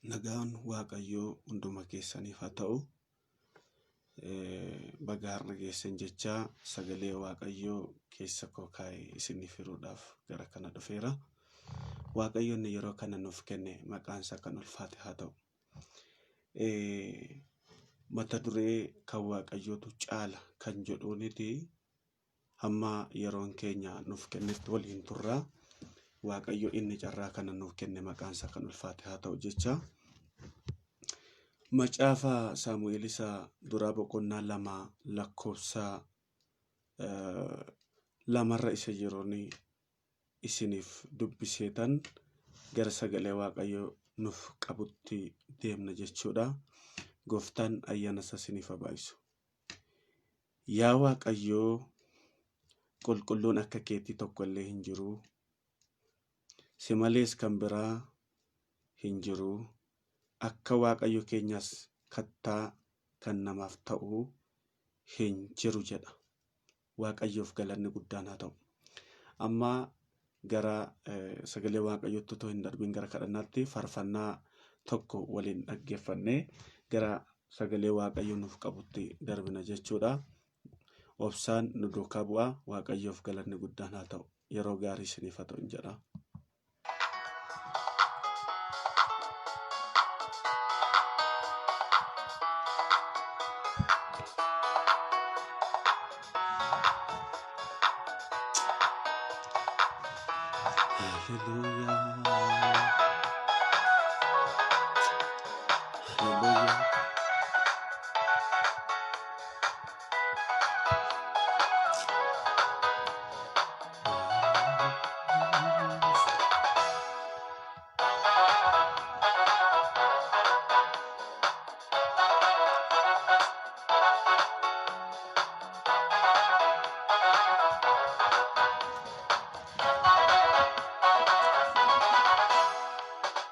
Nagaan Waaqayyoo hunduma keessaniif haa ta'u. Baga har'a geessan jechaa sagalee Waaqayyoo keessa koo kaa'ee isiniif hiruudhaaf gara kana dhufeera. Waaqayyo inni yeroo kana nuuf kenne maqaan isaa kan ulfaate haa ta'u. Mata duree kan Waaqayyootu caala kan jedhuuniti hamma yeroon keenya nuuf kennetti waliin turra. Waaqayyo inni carraa kana nuuf kenne maqaan isaa kan ulfaate haa ta'u jecha. Macaafa Saamu'eel isa duraa boqonnaa 2 lakkoofsa lamarra isa jiruun isiniif dubbiseetan gara sagalee Waaqayyo nuuf qabutti deemna jechuudha. Gooftaan ayyaana isaa isiniif haa baay'isu. Yaa Waaqayyoo qulqulluun akka keetii tokko illee hin jiru. Si malees kan biraa hin jiru. Akka Waaqayyo keenyaas kattaa kan namaaf ta'u hin jiru jedha. Waaqayyoof galanni guddaan haa ta'u. Amma gara sagalee Waaqayyootti otoo hin darbiin gara kadhannaatti faarfannaa tokko waliin dhaggeeffannee gara sagalee Waaqayyo nuuf qabutti darbina jechuudha. Obsaan nu duukaa bu'aa. Waaqayyoof galanni guddaan haa ta'u. Yeroo gaarii isiniif haa ta'u jedha. Hallelujah. Hallelujah.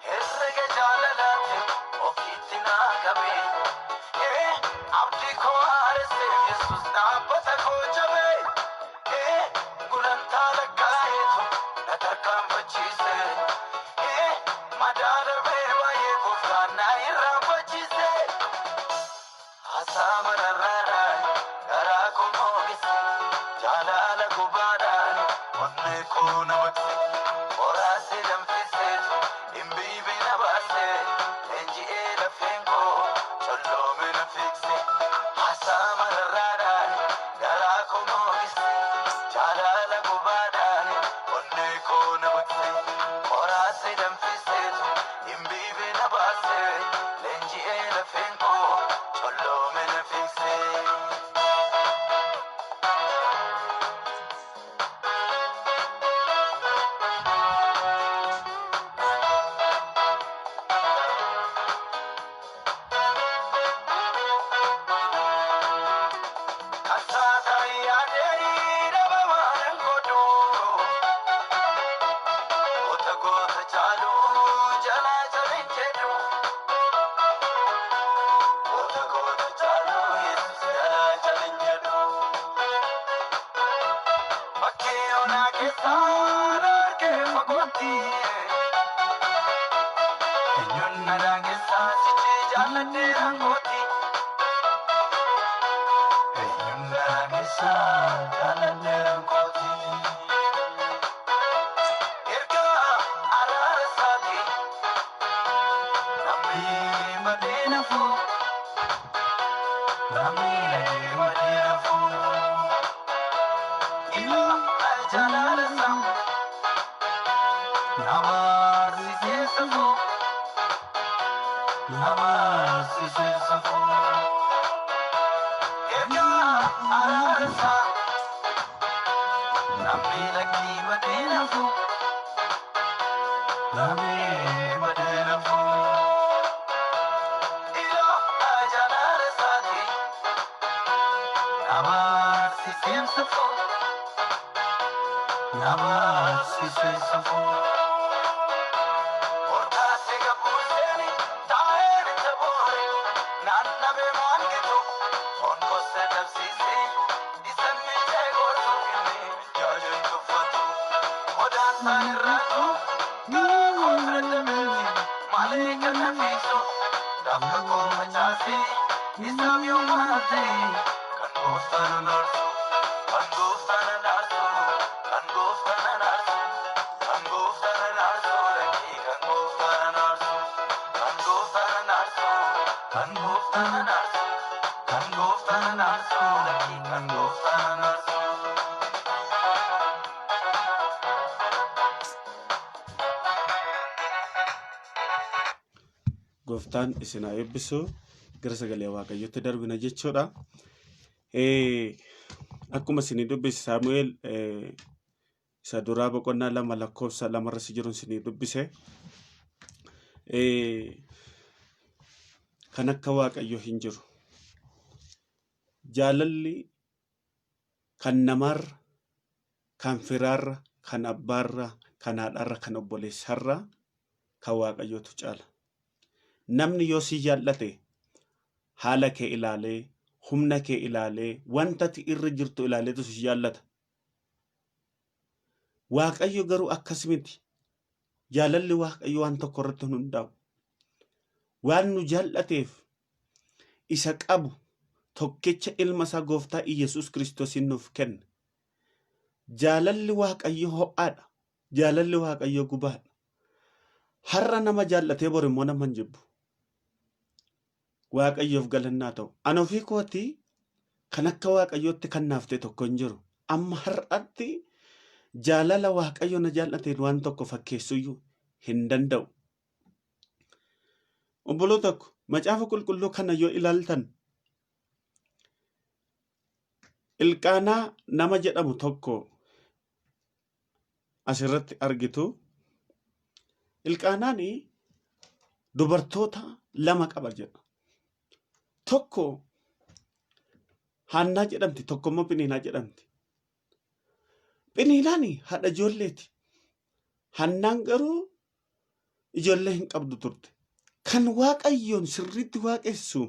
Herrega jaalalaati ofiitti naa qabe. Ee abdii koo haaressee Yesuus dhaabbata koo jabe. Ee gulantaa lakkaa'eetu na tarkaanfachiise. Ee madaa darbee baay'ee gooftaan na irraanfachiise. Haasaa mararraadhaan garaa koo moogise. Jaalala gubaadhaan onnee koo na maqse. Qoraasee danfiseetu dhimbiibi na baase. Leenji'ee lafeen koo colloome na fiigse. Haasaa mararraadhaan garaa koo moogise. Jaalala gubaadhaan onnee koo na maqse. Qoraasee danfiseetu dhimbiibi na baase. Leenji'ee lafeen koo colloome na fiigse. Kassaataa yaadee dhaba waan hin godhu. Goota goota caaluu jalaa jalin jedhu. Goota goota caaluu Yesuus jalaa jalin jedhu. Bakkee onaa keessaa na argee fagootti. Eenyuun na daangessaa sichi jaalladhee hangooti. Eenyuun na daangessaa jaalladhee hangooti. Erga araara isaati namni badee nafu. Namni badee nafu. Ilaa jaalala isaa nama arsisee safuu. Nama arsisee safuu. Erga araara isaa namni lakkii badee nafu. Namni badee nafu. Ilaa jaalala isaati nama arsisee safuu. Nama arsisee safuu. Olkaasee gabbuuseeni taa'ee bitta boore naannabee maan gitu foon gosa dabsiisee isa miicee gootu inni jaajan tuffatu. Odaan isaan irraatu garaa koo dadhabeeti malee kan na fiisu, dafqa koo facaasee, isaaf yoo maal ta'e, kan gooftaan na aarsu, kan gooftaan na aarsu, kan gooftaan na aarsu, kan gooftaan na aarsu, lakkii kan gooftaan na aarsu, kan gooftaan na aarsu, kan gooftaan na aarsu, kan gooftaan na aarsu, lakkii kan gooftaan na aarsu. Gooftaan isin haa eebbisu. Gara sagalee Waaqayyootti darbina jechuudha. Akkuma isinii dubbise Saamu'eel isa duraa boqonnaa 2 lakkoofsa 2rra si jiru isinii dubbise. Kan akka Waaqayyoo hin jiru. Jaalalli kan namaarra, kan firaarra, kan abbaarra, kan haadharra, kan obboleessarra kan Waaqayyootu caala. Namni yoo si jaallate haala kee ilaalee, humna kee ilaalee, wanta ati irra jirtu ilaaleetu si jaallata. Waaqayyo garuu akkas miti. Jaalalli Waaqayyo waan tokko irratti hin hundaa'u. Waan nu jaallateef isa qabu tokkicha ilma isaa gooftaa Iyyasuus Kiristoosiin nuuf kenne. Jaalalli Waaqayyo ho'aadha. Jaalalli Waaqayyo gubaadha. Har'a nama jaallatee bor immoo nama hin jibbu. Waaqayyoof galannaa ta'u. Ani ofii kootii kan akka Waaqayyootti kan naaf ta'e tokko hin jiru. Amma har'atti jaalala Waaqayyo na jaallateen waan tokko fakkeessuyyuu hin danda'u. Obboloota ko, macaafa qulqulluu kana yoo ilaaltan Ilqaanaa nama jedhamu tokko asirratti argitu. Ilqaanaan dubartoota lama qaba jedha. Tokko Haannaa jedhamti, tokko immoo Phiniinaa jedhamti. Phiniinaan haadha ijoolleeti. Haannaan garuu ijoollee hin qabdu turte. Kan Waaqayyoon sirriitti waaqessu,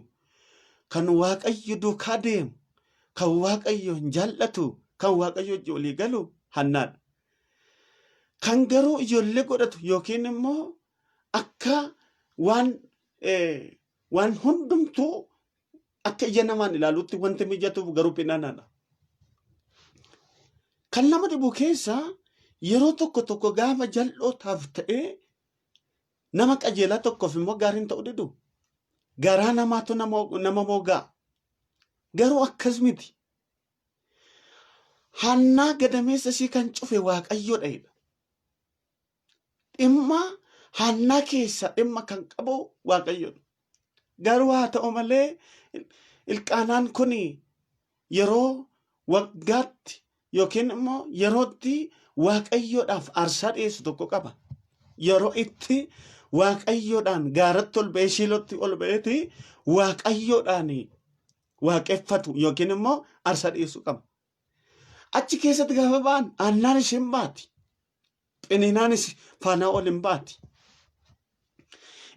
kan Waaqayyo duukaa deemu, kan Waaqayyoon jaallatu, kan Waaqayyo wajjin walii galu Hannaadha. Kan garuu ijoollee godhatu yookiin immoo akka waan waan hundumtuu akka ija namaan ilaalutti wanti mijatuuf garuu Phinaanaadha. Kan nama dhibu keessaa yeroo tokko tokko gaafa jal'ootaaf ta'ee nama qajeelaa tokkoof immoo gaariin ta'uu didu. Garaa namaatu nama moogaa. Garuu akkas miti. Hannaa gadameessa ishii kan cufe Waaqayyoodha jedha. Dhimma hannaa keessa dhimma kan qabu Waaqayyoodha. Garuu haa ta'u malee Ilqaanaan kun yeroo waggaatti yookiin immoo yerootti Waaqayyoodhaaf aarsaa dhiyeessu tokko qaba. Yeroo itti Waaqayyoodhaan gaaratti ol ba'ee Shiilootti ol ba'eeti Waaqayyoodhaan waaqeffatu yookiin immoo aarsaa dhiyeessu qaba. Achi keessatti gaafa ba'an Aannaan isheen baati. Phiniinaanis faanaa ol hin baati.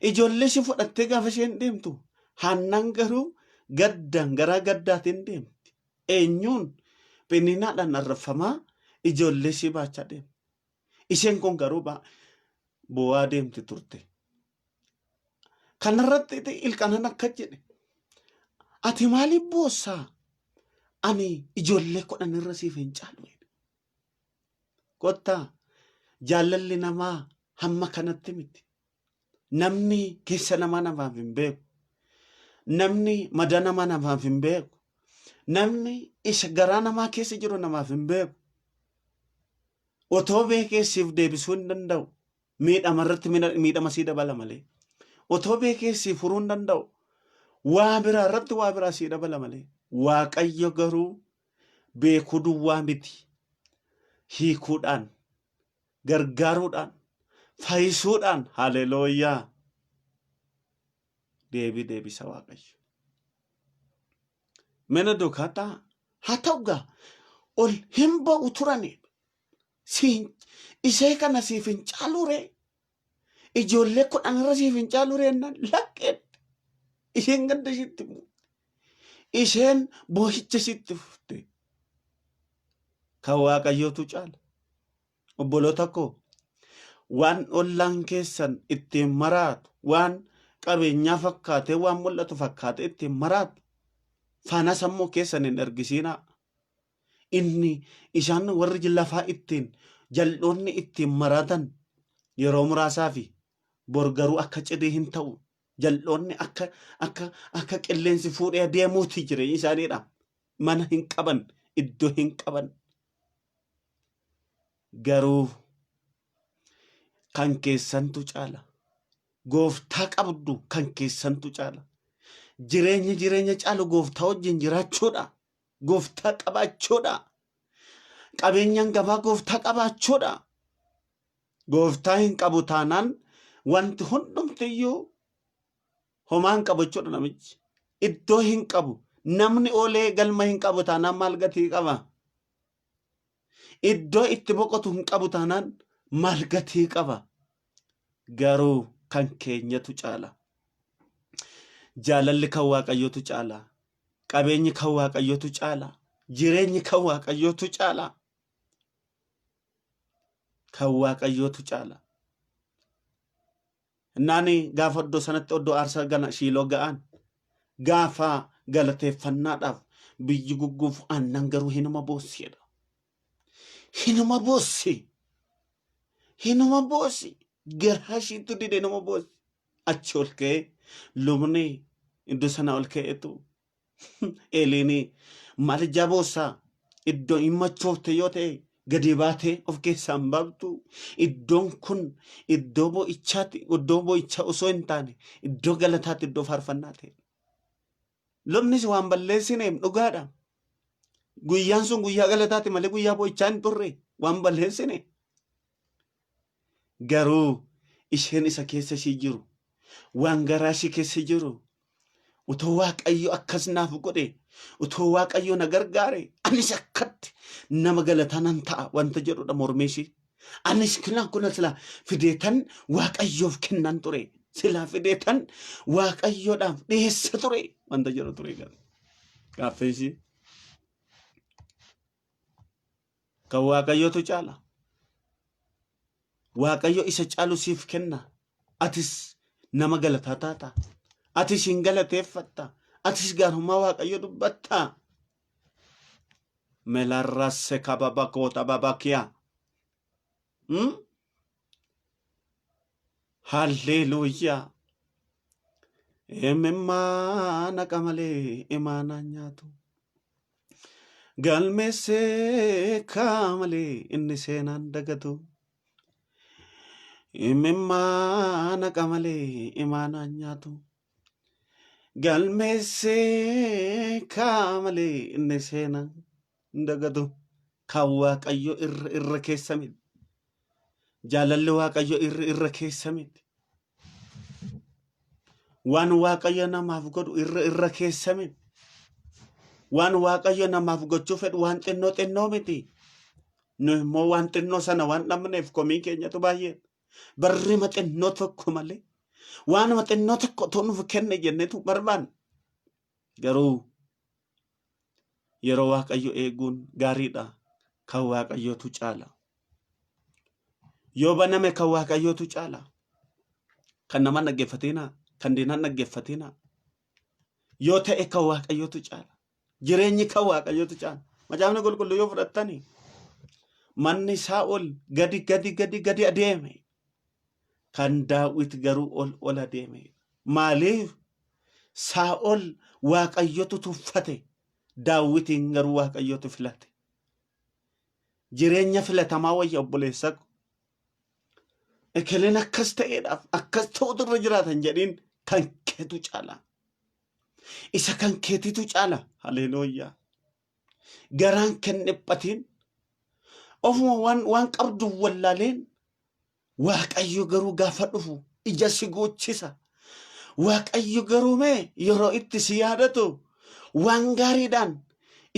Ijoollee ishee fudhattee gaafa isheen deemtu Haannaan garuu gaddaan garaa gaddaatiin deemti. Eenyuun Phiniinaadhaan arrabfamaa ijoollee ishee baachaa deemti. Isheen kun garuu boo'aa deemti turte. Kanarratti Ilqaanaan akka jedhe ati maaliif boossaa? Ani ijoollee 10 irra siif hin caalu. Kottaa jaalalli namaa hamma kanatti miti. Namni keessa namaa namaaf hin beeku. Namni madaa namaa namaaf hin beeku. Namni isa garaa namaa keessa jiru namaaf hin beeku. Otoo beekee siif deebisuu hin danda'u. Miidhama irratti miidhama sii dabala malee. Otoo beekee siif furuu hin danda'u. Waa biraa irratti waa biraa sii dabala malee. Waaqayyo garuu beekuu duwwaa miti. Hiikuudhaan, gargaaruudhaan, fayyisuudhaan, haleluuyaa. Deebii deebisa Waaqayyo. Mana duukaa ta'a. Haa ta'u gaa ol hin ba'u turani. Siin isee kana siif hin caaluu ree? Ijoollee 10 irra siif hin caaluu ree jennaan laqqeetti. Isheen gadda ishiitti buute. Isheen boo'icha ishiitti fufte. Kan Waaqayyootu caala. Obboloota koo Waan ollaan keessan ittiin maraatu, waan qabeenyaa fakkaatee waan mul'atu fakkaatee ittiin maraatu faana sammuu keessan hin ergisiinaa. Inni isaan warri lafaa ittiin jal'oonni ittiin maraatan yeroo muraasaa fi bor garuu akka cidii hin ta'u. Jal'oonni akka qilleensi fuudhee adeemuuti jireenya isaaniidha. Mana hin qaban, iddoo hin qaban. Garuu kan keessantu caala. Gooftaa qabdu kan keessantu caala. Jireenya jireenya caalu gooftaa wajjin jiraachuudha. Gooftaa qabaachuudha. Qabeenyaan gabaa gooftaa qabaachuudha. Gooftaa hin qabu taanaan wanti hundumtiyyuu homaa hin qabu jechuudha namichi. Iddoo hin qabu. Namni oolee galma hin qabu taanaan maal gatii qaba? Iddoo itti boqotu hin qabu taanaan maal gatii qaba? Garuu kan keenyatu caala. Jaalalli kan Waaqayyootu caala. Qabeenyi kan Waaqayyootu caala. Jireenyi kan Waaqayyootu caala. Kan Waaqayyootu caala. Innaani gaafa iddoo sanatti oddoo aarsaa gana Shiiloo ga'an gaafa galateeffannaadhaaf biyyi gugguufu aannan garuu hinuma boossi jedha. Hinuma boossi. Hinuma boossi. Garaa ishiitu dide hinuma boossi. Achi ol ka'ee lubni iddoo sana ol ka'eetu Eeliin maal ijaa boossaa iddoo hin machoofte yoo ta'e gadi baatee of keessaa hin baaftu. Iddoon kun iddoo boo'ichaati, iddoo boo'ichaa osoo hin taane iddoo galataati, iddoo faarfannaa ta'e. Lubnis waan balleessineef dhugaadha. Guyyaan sun guyyaa galataati malee guyyaa boo'ichaa hin turre waan balleessine. Garuu isheen isa keessa ishii jiru, waan garaa ishii keessa jiru, utoo Waaqayyo akkas naaf godhe, utoo Waaqayyo na gargaare, anis akkatti nama galataa nan ta'a wanta jedhudha mormii ishii. Anis kinaa kuna silaa fideetan Waaqayyoof kennan ture. Silaa fideetan Waaqayyoodhaaf dhiyeessa ture wanta jedhu ture. Gaaffii ishii. Kan Waaqayyootu caala. Waaqayyo isa caalu siif kenna. Atis nama galataa taata. Atis hin galateeffatta. Atis gaarummaa Waaqayyo dubbatta. Melarrasse kababa koota babakiya. Halleluuyaa. Imimmaa naqa malee imaanaan nyaatu. Galmeessee kaa malee inni seenaan dagatu. Imimmaa naqa malee imaanaan nyaatu. Galmeessee kaa malee inni seenaan dagatu. Kan Waaqayyo irra irra keessa miti. Jaalalli Waaqayyo irra irra keessa miti. Waan Waaqayyo namaaf godhu irra irra keessa miti. Waan Waaqayyo namaaf gochuu fedhu waan xinnoo xinnoo miti. Nu immoo waan xinnoo sana waan dhabneef komii keenyatu baay'ee. Barrima xinnoo tokko malee waanuma xinnoo tokko otoo nuuf kenne jennetu barbaanna. Garuu yeroo Waaqayyo eeguun gaariidha. Kan Waaqayyootu caala. Yoo baname kan Waaqayyootu caala. Kan nama dhaggeeffatinaa, kan diinaa dhaggeeffatinaa. Yoo ta'e kan Waaqayyootu caala. Jireenyi kan Waaqayyootu caala. Macaafni qulqulluu yoo fudhattani manni Saa'ol gadi gadi gadi gadi adeeme. Kan Daawit garuu ol ol adeeme. Maaliif? Saa'ol Waaqayyotu tuffate. Daawitiin garuu Waaqayyotu filate. Jireenya filatamaa wayya obboleessa ko. Ekeleen akkas ta'eedhaaf akkas ta'utu irra jiraatan jedhiin kan keetu caala. Isa kan keetitu caala. Haleluuyaa. Garaan kan dhiphatiin ofuma waan waan qabdu wallaaleen Waaqayyo garuu gaafa dhufu ija si guuchisa. Waaqayyo garuu mee yeroo itti si yaadatu waan gaariidhaan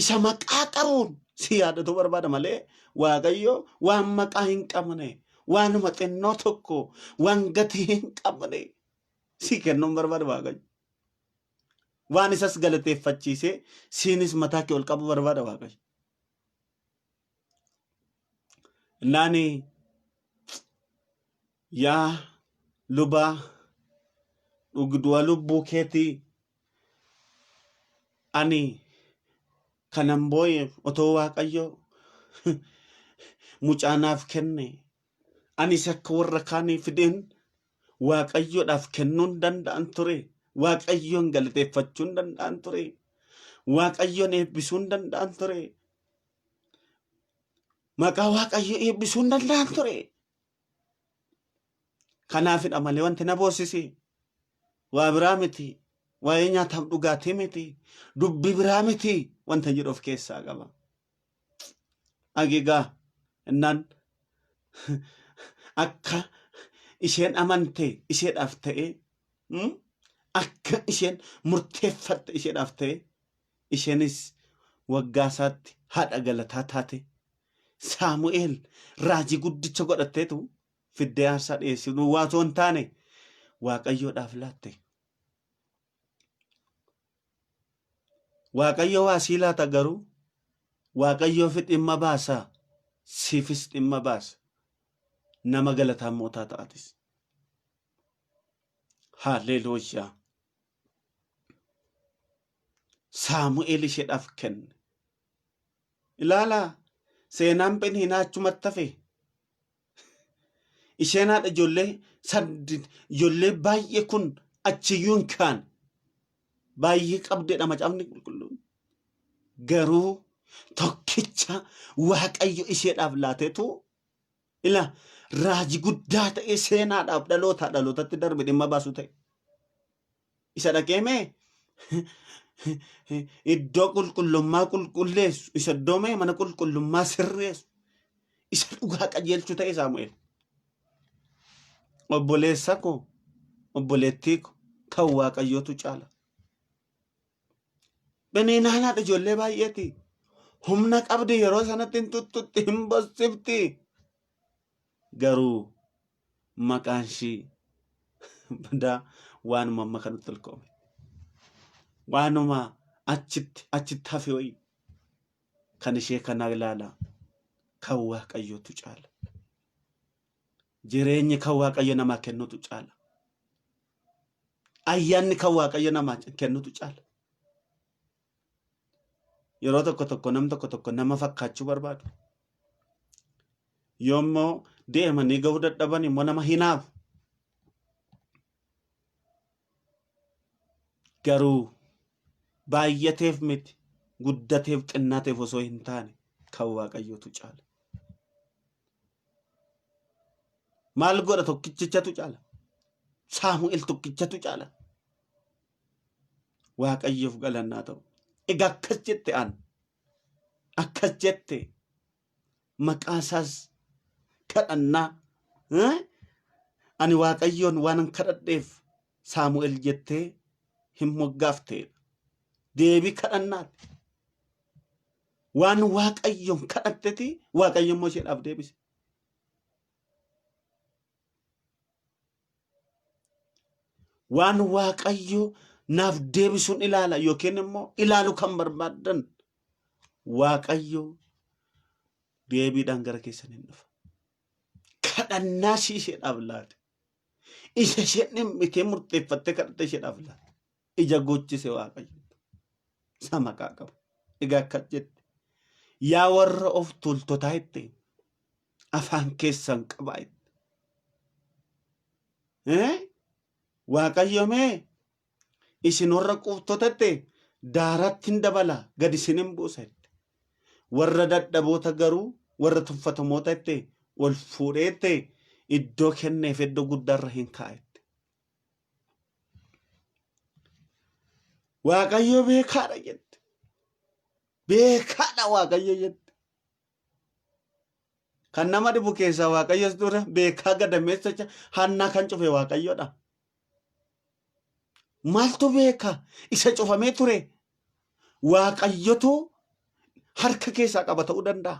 isa maqaa qabuun si yaadatu barbaada malee Waaqayyo waan maqaa hin qabne waanuma xinnoo tokko waan gatii hin qabne si kennuun barbaada Waaqayyo. Waan isas galateeffachiisee siinis mataa kee ol qabu barbaada Waaqayyo. Naani Yaa lubaa dhugdu'a lubbuu keetii ani kanan boo'eef otoo Waaqayyo mucaa naaf kenne anis akka warra kaanii fideen Waaqayyoodhaaf kennuun danda'an ture. Waaqayyoon galateeffachuun danda'an ture. Waaqayyoon eebbisuun danda'an ture. Maqaa Waaqayyoo eebbisuun danda'an ture. Kanaafidha malee wanti na boossise waa biraa miti. Waa'ee nyaataaf dhugaatii miti. Dubbii biraa miti wanta jedhu of keessaa qaba. Agigaa innaan akka isheen amante isheedhaaf ta'e akka isheen murteeffatte isheedhaaf ta'e isheenis waggaa isaatti haadha galataa taate Saamu'eel raajii guddicha godhatteetu fiddee aarsaa dhiyeessitu waa osoo hin taane Waaqayyoodhaaf laatte. Waaqayyo waa sii laata garuu Waaqayyoofi dhimma baasa siifis dhimma baasa nama galataa mootaa ta'atis. Haalleluuyaa. Saamu'eel isheedhaaf kenne. Ilaalaa seenaan Phiniinaa achumatti hafe. Isheen haadha ijoollee saddeet ijoollee baay'ee kun achiyyuu hin kaane. Baay'ee qabdeedha macaafni qulqulluun. Garuu tokkicha Waaqayyo isheedhaaf laatetu ila raajii guddaa ta'ee seenaadhaaf dhalootaa dhalootatti darbe dhimma baasu ta'e. Isa dhaqee mee iddoo qulqullummaa qulqulleessu, isa iddoo mee mana qulqullummaa sirreessu, isa dhugaa qajeelchu ta'e Saamu'eel. Obboleessa koo, obboleettii koo kan Waaqayyootu caala. Pheniinaan haadha ijoollee baay'eeti. Humna qabdi yeroo sanatti hin tuttutti hin bossifti. Garuu maqaan ishii badaa waanuma amma kanatti ol ka'ume. Waanuma achitti achitti hafe wayii kan ishee kana ilaala kan Waaqayyootu caala. Jireenyi kan Waaqayyo namaa kennutu caala. Ayyaanni kan Waaqayyo namaa kennutu caala. Yeroo tokko tokko nam tokko tokko nama fakkaachuu barbaadu. Yoommoo deemanii gahuu dadhaban immoo nama hinaafu. Garuu baay'ateef miti guddateef xinnateef osoo hin taane kan Waaqayyootu caala. Maal godha tokkichichatu caala. Saamu'eel tokkichatu caala. Waaqayyoof galannaa ta'u. Egaa akkas jette an. Akkas jette maqaa isaas kadhannaa. Eh? Ani Waaqayyoon waanan kadhadheef Saamu'eel jettee hin moggaafteedha. Deebii kadhannaati. Waan Waaqayyoon kadhatteti Waaqayyo immoo isheedhaaf deebise. Waan Waaqayyo naaf deebisuun ilaala yookiin immoo ilaalu kan barbaaddan Waaqayyo deebiidhaan gara keessan hin dhufa. Kadhannaa ishii isheedhaaf laate. Isa isheen dhimmitee murteeffattee kadhatte isheedhaaf laate. Ija gochise Waaqayyo. Isa maqaa qabu. Egaa akkas jette. Yaa warra of tuultotaa itti afaan keessan qabaa itti. Eh? Waaqayyo mee isin warra quuftotatti daaratti hin dabala gad isin hin buusa jette. Warra dadhaboota garuu warra tuffatamoota itti ol fuudhee itti iddoo kenneef iddoo guddaarra hin kaa'ette. Waaqayyo beekaadha jette. Beekaadha Waaqayyo jette. Kan nama dhibu keessaa Waaqayyos dura beekaa gadameessa hannaa kan cufe Waaqayyodha. Maaltu beeka? Isa cufamee ture. Waaqayyotu harka keessaa qaba ta'uu danda'a.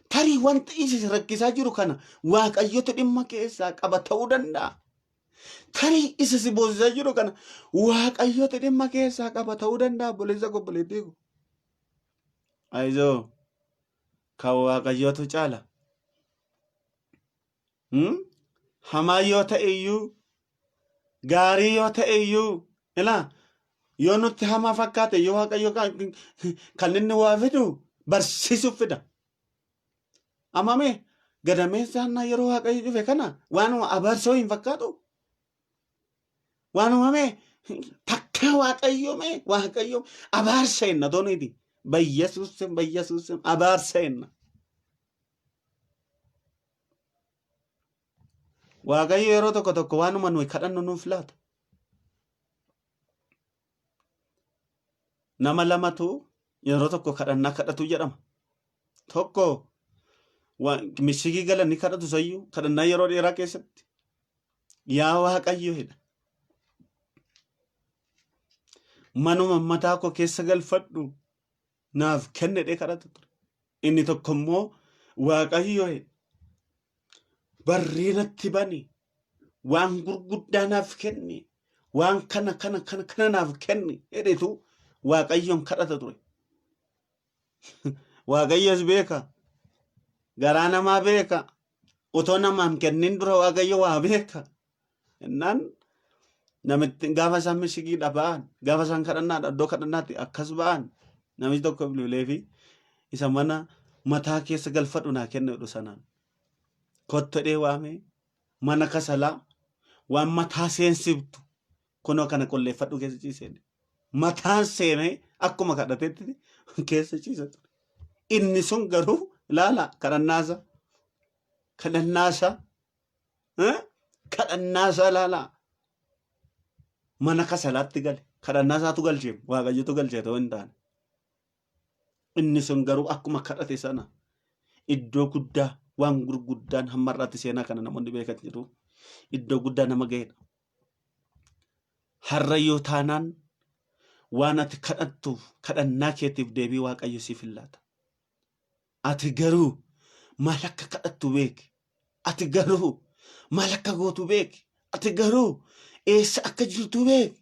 Tarii wanta isa rakkisaa jiru kana Waaqayyotu dhimma keessaa qaba ta'uu danda'a. Tarii isa si boosisaa jiru kana Waaqayyotu dhimma keessaa qaba ta'uu danda'a obboleessa koo obboleettii koo. Ayizoo kan Waaqayyotu caala. Hamaa yoo ta'e iyyuu gaarii yoo ta'e iyyuu ilaa yoo nutti hamaa fakkaate yoo Waaqayyo kan inni waa fidu barsiisuuf fida. Amame gadameessa hannaa yeroo Waaqayyo cufe kana waanuma abaarsoo hin fakkaatu. Waanuma mee takkaa Waaqayyo mee Waaqayyo abaarsa hinna tooniiti. Bayyasuusim bayyasuusim abaarsa hinna. Waaqayyo yeroo tokko tokko waanuma nuyi kadhannu nuuf laata. Nama lamatu yeroo tokko kadhannaa kadhatu jedhama. Tokko mishigii galanii kadhatu sayyuu kadhannaa yeroo dheeraa keessatti. Yaa Waaqayyo jedha. Manuma mataa koo keessa galfadhu naaf kenne jedhee kadhatu ture. Inni tokko immoo Waaqayyo jedha. Barrii natti bani waan gurguddaa naaf kenni waan kana kana kana kana naaf kenni jedhetu Waaqayyoon kadhata ture. Waaqayyos beeka. Garaa namaa beeka. Otoo namaan kennin dura Waaqayyo waa beeka. Innaan namitti gaafa isaan mishigiidha ba'an gaafa isaan kadhannaadha iddoo kadhannaatti akkas ba'an namichi tokko bilbilee fi isa mana mataa keessa galfadhu naa kenna jedhu sanaan kottu jedhee waamee mana kasalaa waan mataa seensiftu kunoo kana qulleeffadhu keessa ciisee mataan seenee akkuma kadhatetti keessa ciisa ture. Inni sun garuu ilaala kadhannaasa kadhannaasa kadhannaasaa ilaala mana kasalaatti gale kadhannaasaatu galchee waaqayyotu galchee ta'uu hin taane. Inni sun garuu akkuma kadhate sana iddoo guddaa waan gurguddaan hamma har'aatti seenaa kana namoonni beekan jiru iddoo guddaa nama ga'edha. Har'a yoo taanaan waan ati kadhattuuf kadhannaa keetiif deebii Waaqayyo siif hin laata. Ati garuu maal akka kadhattu beeki. Ati garuu maal akka gootu beeki. Ati garuu eessa akka jirtu beeki.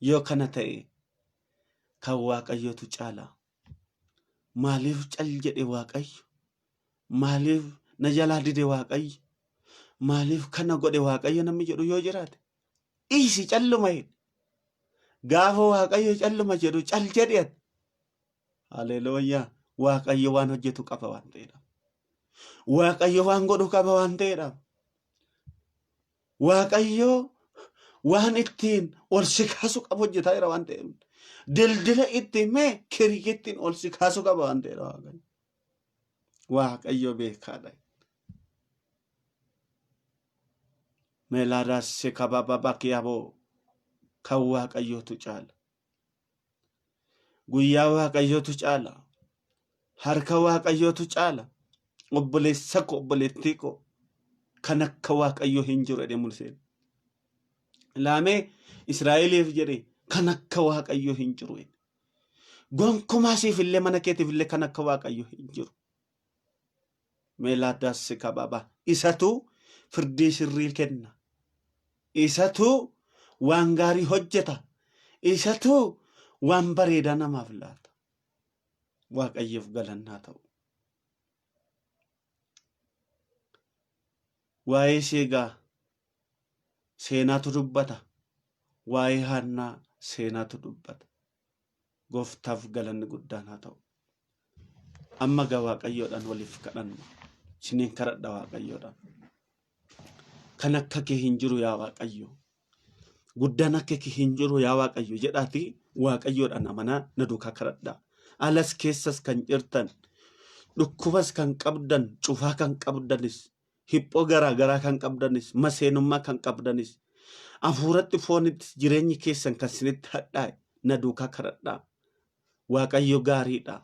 Yoo kana ta'e kan Waaqayyootu caala. Maaliif cal jedhe Waaqayyo? Maaliif na jalaa dide Waaqayyo? Maaliif kana godhe Waaqayyo namni jedhu yoo jiraate? Dhiisi calluma jedhe. Gaafa Waaqayyo calluma jedhu cal jedhe ati. Haleluuyaa. Waaqayyo waan hojjetu qaba waan ta'eedha. Waaqayyo waan godhu qaba waan ta'eedha. Waaqayyo waan ittiin ol si kaasu qabu hojjetaa jira waan ta'eef. Dildila ittiin mee kirikii ittiin ol si kaasu qaba waan ta'eedha Waaqayyo. Waaqayyo beekaadha. Meelaadaas kababa kiyaboo kan Waaqayyootu caala. Guyyaa Waaqayyootu caala. Harka Waaqayyootu caala. Obboleessa koo obboleettii koo kan akka Waaqayyoo hin jiru jedhee mul'iseen. Laamee Israa'eliif jedhe kan akka Waaqayyoo hin jiru jedhe. Gonkumaa siif illee mana keetiif illee kan akka Waaqayyoo hin jiru. Meelaadaas kababa. Isatu firdii sirrii kenna. Isatu waan gaarii hojjeta. Isatu waan bareedaa namaaf laata. Waaqayyoof galannaa ta'u. Waa'ee ishee egaa seenaatu dubbata. Waa'ee Haannaa seenaatu dubbata. Gooftaaf galanni guddaan haa ta'u. Amma egaa Waaqayyoodhaan waliif kadhanna. Isiniin kadhadha Waaqayyoodhaan. Kan akka kee hin jiru yaa Waaqayyo. Guddaan akka kee hin jiru yaa Waaqayyo jedhaatii Waaqayyoodhaan amanaa na duukaa kadhadhaa. Alas keessas kan jirtan, dhukkubas kan qabdan, cufaa kan qabdanis, hiphoo garaa garaa kan qabdanis, maseenummaa kan qabdanis, hafuuratti foonittis jireenyi keessan kan isinitti hadhaa'e na duukaa kadhadhaa. Waaqayyo gaariidha.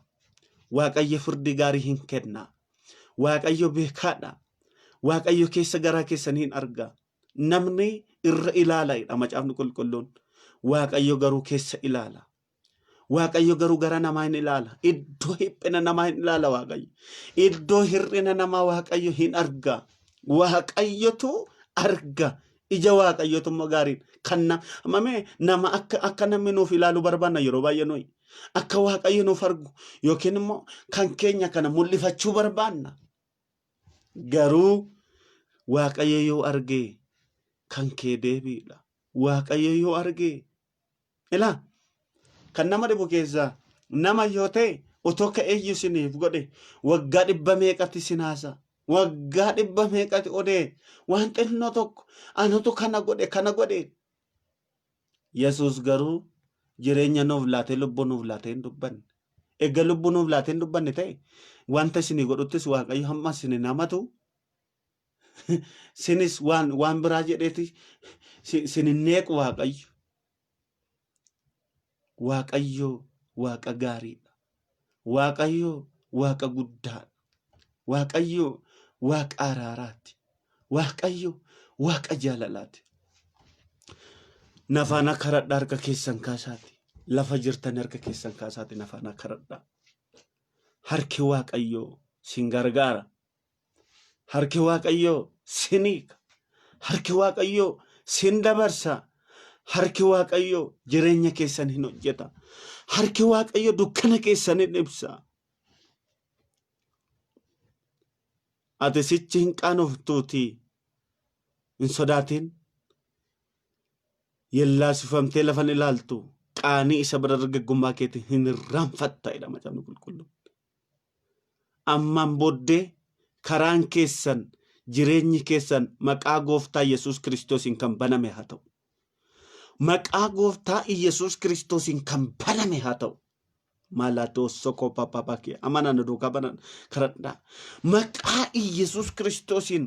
Waaqayyo firdii gaarii hin kenna. Waaqayyo beekaadha. Waaqayyo keessa garaa keessanii hin arga. Namni irra ilaala jedha macaafni qulqulluun. Waaqayyo garuu keessa ilaala. Waaqayyo garuu gara namaa hin ilaala. Iddoo dhiphina namaa hin ilaala Waaqayyo. Iddoo hir'ina namaa Waaqayyo hin arga. Waaqayyotu arga. Ija Waaqayyootu immoo gaariidha. Kan mamee nama akka akka namni nuuf ilaalu barbaanna yeroo baay'ee nuyi. Akka Waaqayyo nuuf argu yookiin immoo kan keenya kana mul'ifachuu barbaanna. Garuu Waaqayyo yoo argee kan kee deebiidha. Waaqayyo yoo argee ilaa kan nama dhibu keessaa nama yoo ta'e otoo ka'eeyyu isiniif godhe waggaa dhibba meeqatti isin haasa. Waggaa dhibba meeqatti odee waan xinnoo tokko anatu kana godhe kana godhe. Yesuus garuu jireenya nuuf laatee lubbuu nuuf laatee hin dubbanne. Egaa lubbuu nuuf laatee hin dubbanne ta'e wanta isinii godhuttis Waaqayyo hamma isin hin hamatu. Sinis waan biraa jedheeti sin hin neequ Waaqayyo. Waaqayyo Waaqa gaariidha. Waaqayyo Waaqa guddaadha. Waaqayyo Waaqa araaraati. Waaqayyo Waaqa jaalalaati. Nafaana karadhaa harka keessan kaasaati. Lafa jirtan harka keessan kaasaati nafaana karadhaa. Harki Waaqayyoo sin gargaara. Harki Waaqayyoo sin hiika. Harki Waaqayyoo sin dabarsa. Harki Waaqayyoo jireenya keessan hin hojjeta. Harki Waaqayyoo dukkana keessan hin ibsa. Ati sichi hin qaanoftuutii hin sodaatin. Yellaasifamtee lafan ilaaltu qaanii isa bara dargaggummaa keetii hin irraanfatta jedha macaafni qulqulluun. Ammaan booddee karaan keessan jireenyi keessan maqaa gooftaa Yesuus Kiristoosiin kan baname haa ta'u. Maqaa gooftaa Yesuus Kiristoosiin kan baname haa ta'u. Maalaatoo sokoo papapaa kee amanaa na duukaa banan kadhadhaa. Maqaa Yesuus Kiristoosiin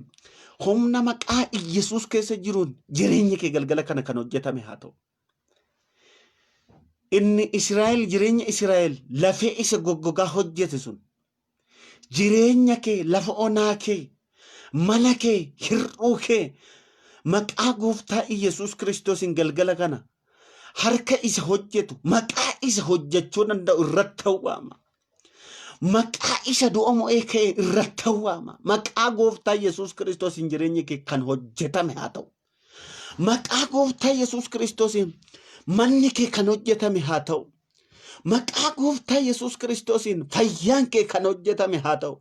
humna maqaa Yesuus keessa jiruun jireenyi kee galgala kana kan hojjetame haa ta'u. Inni Israa'el jireenya Israa'el lafee isa goggogaa hojjete sun jireenya kee lafa onaa kee mana kee hir'uu kee maqaa gooftaa Iyyasuus Kiristoosiin galgala kana harka isa hojjetu maqaa isa hojjechuu danda'u irratti waama. Maqaa isa du'a mo'ee ka'e irratti waama. Maqaa gooftaa Yesuus Kiristoosiin jireenyi kee kan hojjetame haa ta'u. Maqaa gooftaa Yesuus Kiristoosiin manni kee kan hojjetame haa ta'u. Maqaa gooftaa Yesuus Kiristoosiin fayyaan kee kan hojjetame haa ta'u.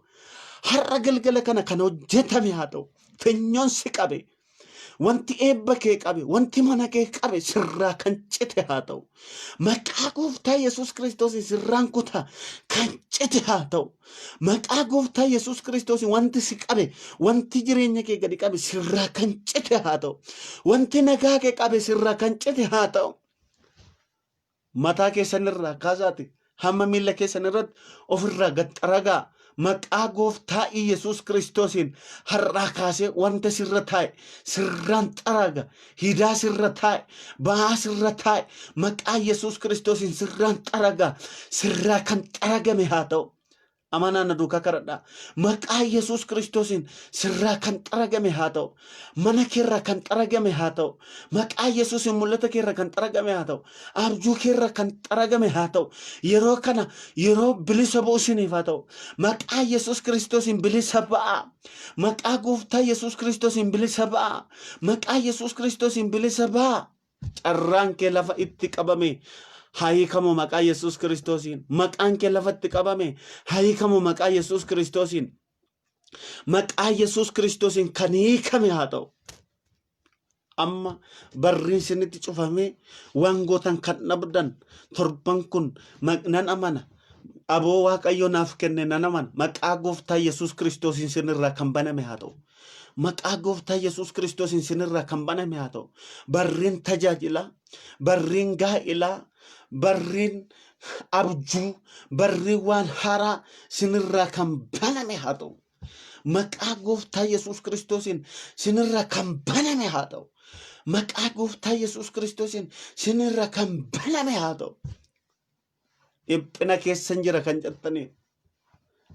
Har'a galgala kana kan hojjetame haa ta'u. Finyoon si qabe, wanti eebba kee qabe, wanti mana kee qabe sirraa kan cite haa ta'u. Maqaa gooftaa Yesuus Kiristoosiin sirraan kutaa kan cite haa ta'u. Maqaa gooftaa Yesuus Kiristoosiin wanti si qabe, wanti jireenya kee gadi qabe sirraa kan cite haa ta'u. Wanti nagaa kee qabe sirraa kan cite haa ta'u. Mataa keessan irraa kaasaati hamma miilla keessan irratti ofirraa gad xaragaa. Maqaa gooftaa Iyyasuus Kiristoosiin har'aa kaasee wanta sirra taa'e sirraan xaraga. Hidaa sirra taa'e, ba'aa sirra taa'e maqaa Yesuus Kiristoosiin sirraan xaraga. Sirraa kan xaragame haa ta'u. Amanaa na duukaa kadhadhaa. Maqaa Yesuus Kiristoosiin sirraa kan xaragame haa ta'u. Mana keerraa kan xaragame haa ta'u. Maqaa Yesuusiin mul'ata keerraa kan xaragame haa ta'u. Abjuu keerraa kan xaragame haa ta'u. Yeroo kana yeroo bilisa ba'u isiniif haa ta'u. Maqaa Yesuus Kiristoosiin bilisa ba'aa. Maqaa Gooftaa Yesuus Kiristoosiin bilisa ba'aa. Maqaa Yesuus Kiristoosiin bilisa ba'aa. Carraan kee lafa itti qabame haa hiikamu maqaa Yesuus Kiristoosiin. Maqaan kee lafa itti qabame haa hiikamu maqaa Yesuus Kiristoosiin. Maqaa Yesuus Kiristoosiin kan hiikame haa ta'u. Amma barriin isinitti cufamee waan gootan kan dhabdan torban kun nan amana. Aboo Waaqayyo naaf kenne nan amana. Maqaa Gooftaa Yesuus Kiristoosiin sinirraa kan baname haa ta'u. Maqaa Gooftaa Yesuus Kiristoosiin sinirraa kan baname haa ta'u. Barriin tajaajilaa, barriin gaa'ilaa, barriin abjuu, barriin waan haaraa sinirraa kan baname haa ta'u. Maqaa Gooftaa Yesuus Kiristoosiin sinirraa kan baname haa ta'u. Maqaa Gooftaa Yesuus Kiristoosiin sinirraa kan baname haa ta'u. Dhiphina keessan jira kan jettaniif.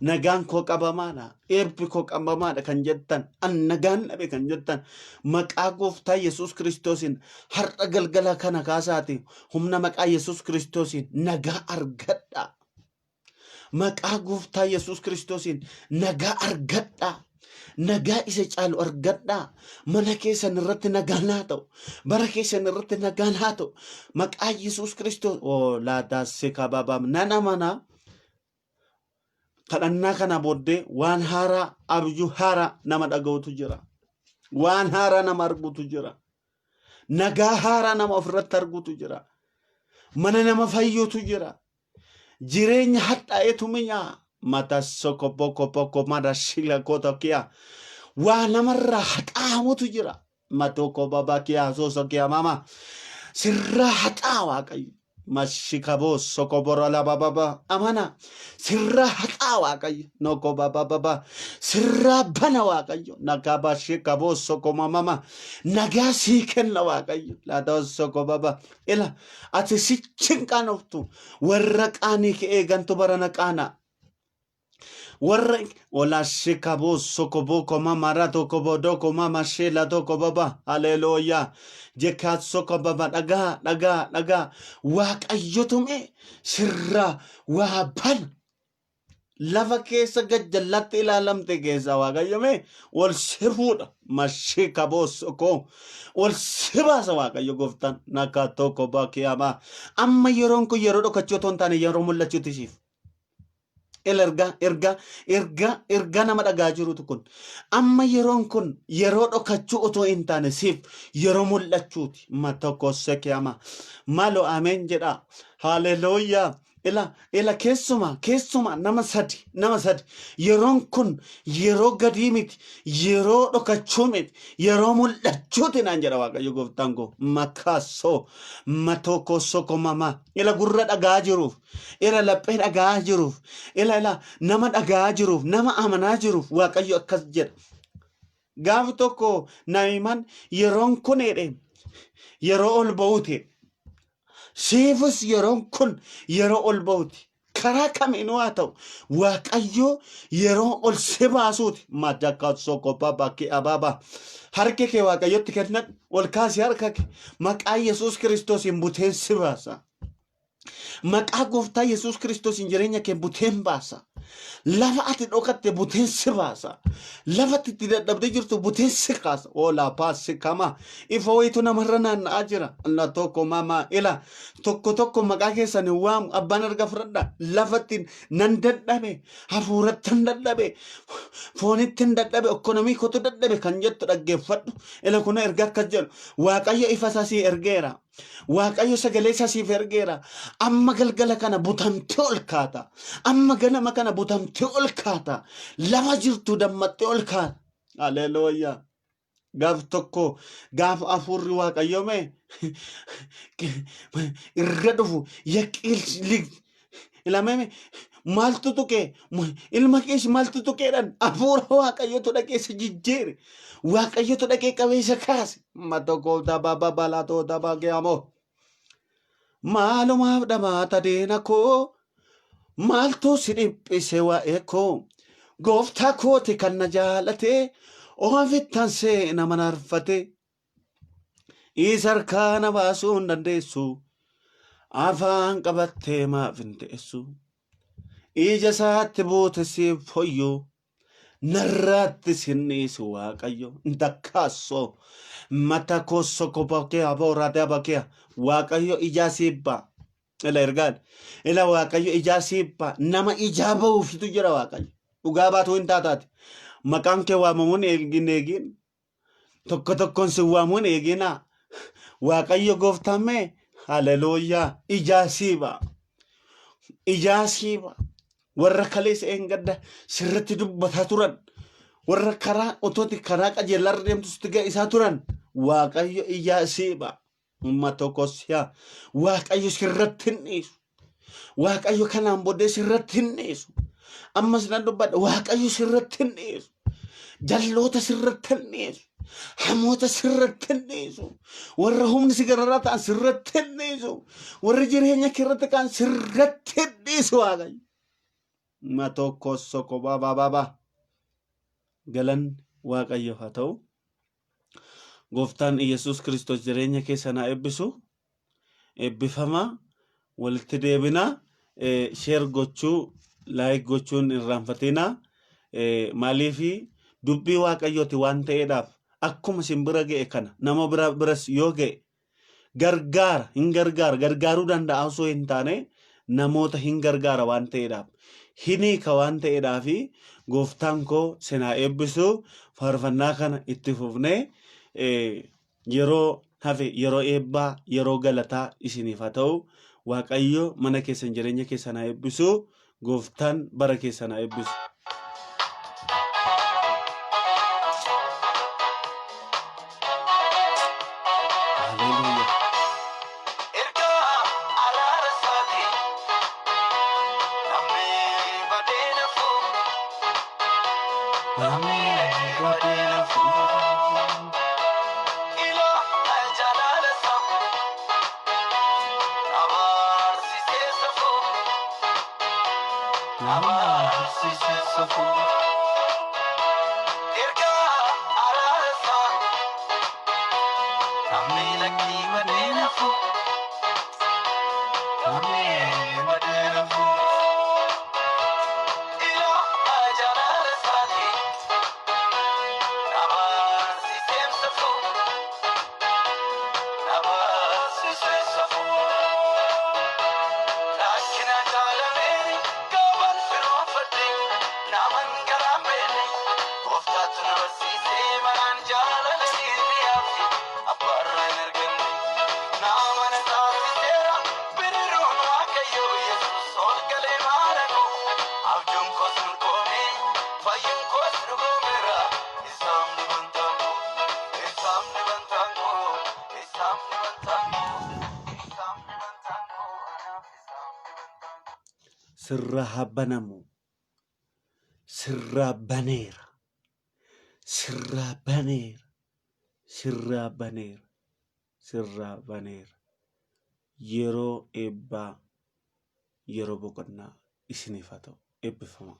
Nagaan koo qabamaadha. Eebbi koo qabamaadha kan jettan. An nagaan dhabe kan jettan. Maqaa Gooftaa Yesuus Kiristoosiin har'a galgala kana kaasaati humna maqaa Yesuus Kiristoosiin nagaa argadha. Maqaa Gooftaa Yesuus Kiristoosiin nagaa argadhaa. Nagaa isa caalu argadhaa. Mana keessan irratti nagaan haa ta'u. Bara keessan irratti nagaan haa ta'u. Maqaa Yesuus Kiristoos. Oo laataa kababaam nan amanaa. Kadhannaa kana booddee waan haaraa abjuu haaraa nama dhaga'utu jira. Waan haaraa nama argutu jira. Nagaa haaraa nama ofirratti argutu jira. Mana nama fayyutu jira. Jireenya hadhaa'etu mi'aa. Mata soko boko boko mara shila koto kiya. Waa namarraa haxaamutu jira. Matoko baba kiya soso kiya mama. Sirraa haxaa Waaqayyo. Mashikaboo soko bora laba baba. Amana. Sirraa haxaa Waaqayyo. Noko baba baba. Sirraa bana Waaqayyo. Nakaba shikaboo soko mama. Nagaa sii kenna Waaqayyo. Laatoo soko baba. Ila ati sichi hin qaanoftu. Warra qaanii kee eegantu barana qaana. Warra ola shikaboo sokoboo koma mara tokko bodoo mama sheela tokko baba haleluuyaa jekaa soko baba dhagaa dhagaa dhagaa Waaqayyotu mee sirraa waa bana. Lafa keessa gajjallatti ilaalamte keessa Waaqayyo mee ol si fuudha. Mashikaboo sokoo ol si baasa Waaqayyo gooftaan nakaa tokko bakiyamaa. Amma yeroon kun yeroo dhokachuu otoo hin taane yeroo mul'achuuti siif. Ila ergaa ergaa ergaa ergaa nama dhagaa jirutu kun. Amma yeroon kun yeroo dhokachuu otoo hin taane siif yeroo mul'achuuti. Matoko sekiyama. Malo ameen jedha. Haleluuyaa. Ila ila keessuma keessuma nama sadi nama sadi yeroon kun yeroo gadii miti, yeroo dhokachuu miti, yeroo mul'achuuti naan jedha Waaqayyo gooftaan koo. Makaasoo matoko soko mama. Ila gurra dhagaa jiruuf, ila laphee dhagaa jiruuf, ila ila nama dhagaa jiruuf, nama amanaa jiruuf Waaqayyo akkas jedha. Gaaf tokko Naa'imaan yeroon kun jedhe yeroo ol ba'uuti. Siifis yeroon kun yeroo ol ba'uuti. Karaa kamiinuu haa ta'u Waaqayyo yeroo ol si baasuuti. Madaka soko baba ki ababa. Harki kee Waaqayyotti kennadhu. Ol kaasi harka kee. Maqaa Yesuus Kiristoosiin buteen si baasa. Maqaa gooftaa Yesuus Kiristoosiin jireenya kee buteen baasa. Lafa ati dhokatte buteen si baasa. Lafa ati itti dadhabdee jirtu buteen si kaasa. Oolaa paassi kama. Ifa wayitu namarra naanna'aa jira. La tokko mama ila tokko tokko maqaa keessan hin waamu abbaan arga fudhadha. Lafatti nan dadhabe, hafuuratti nan dadhabe, foonitti nan dadhabe, okkonomii kootu dadhabe kan jettu dhaggeeffadhu. Ila kun erga akkas jedhu Waaqayyo ifa isaa sii ergeera. Waaqayyo sagalee isaa siif ergeera. Amma galgala kana butamtee ol kaata. Amma ganama kana butamtee ol kaata. Lafa jirtu dammattee ol kaata. Haleluuyaa. Gaaf tokko gaafa hafuurri Waaqayyoo mee irra dhufu yaqiil ilameme maaltu tuqee ilma kees maaltu tuqeedhaan hafuura Waaqayyootu dhaqee isa jijjiire. Waaqayyotu dhaqee qabee isa kaase. Matokoo dababa balatoo dabagee amoo. Maalumaaf dhamaata diina koo, maaltu si dhiphise waa'ee koo? Gooftaa kooti kan na jaalate, ofittan seena manarfate. Isa harkaa na baasuu hin dandeessu, afaan qabattee maaf hin teessu? Ija isaatti buute siif foyyu, narraatti sin dhiisu Waaqayyo. Ndakkaassoo mata koo soko bakee aboora dabakee. Waaqayyo ijaa siif ba'a. Ila ergaan ila Waaqayyo ijaa siif ba'a. Nama ijaa ba'uufitu jira Waaqayyo. Dhugaa baatuu hin taataati. Maqaan kee waamamuun eegin eegin. Tokko tokkoon si waamuun eeginaa. Waaqayyo gooftaan mee haleluuyaa ijaa sii ba'a. Ijaa sii ba'a. Warra kaleessa eengadda sirratti dubbataa turan. Warra karaa otooti karaa qajeelarra deemtu sitti ga'isaa turan. Waaqayyo ijaa sii ba'a. Umma tokko si'a. Waaqayyo sirratti hin dhiisu. Waaqayyo kanaan booddee sirratti hin dhiisu. Ammas nan dubbadha. Waaqayyo sirratti hin dhiisu. Jalloota sirratti hin dhiisu. Hamoota sirratti hin dhiisu. Warra humni si gararraa ta'an sirratti hin dhiisu. Warri jireenya kee irratti ka'an sirratti hin dhiisu Waaqayyo. Ma tokko soko baba baba. Galanni Waaqayyoof haa ta'u. Gooftaan Iyyasuus Kiristoos jireenya keessan haa eebbisu. Eebbifamaa. Walitti deebinaa. Share gochuu, like gochuun hin irraanfatinaa. Maaliif dubbii Waaqayyooti waan ta'eedhaaf akkuma isin bira ga'e kana nama bira biras yoo ga'e gargaara, hin gargaara, gargaaruu danda'a osoo hin taane namoota hin gargaara waan ta'eedhaaf, hin hiika waan ta'eedhaaf gooftaan koo isin haa eebbisu. Faarfannaa kana itti fufnee yeroo hafe yeroo eebbaa yeroo galataa isiniif haa ta'u. Waaqayyo mana keessan jireenya keessan haa eebbisu. Gooftaan bara keessan haa eebbisu. Haleluuyaa. Ergaa araara isaatii namni badee nafu, namni badee nafu. Ilaa jaalala isaa abaarsiisee safuu, abaarsiisee safuu. Ergaa araara isaa namni lakkii badee nafu, namni badee nafu. Ilaa jaalala isaatii abaarsiisee safuu, abaarsiisee safuu. Rakkina jaalameen gaban firoonfadhe naman garaan beene gooftaatu na barsiisee manaan jaalala hiriyaa fi abbaarraa hin arganne naamana taasiseera biriiruun waaqayyo Yesuus ol galee maana koo abjuun koos milkoome fayyuun koos dhugoomeera isaamni bantaan koo isaamni bantaan koo isaamni bantaan koo isaamni bantaan koo anaaf isaamni bantaan koo. Sirraa haa banamu. Sirraa baneera. Sirraa baneera. Sirraa baneera. Sirraa baneera. Yeroo eebbaa yeroo boqonnaa isiniif haa ta'u. Eebbifamaa.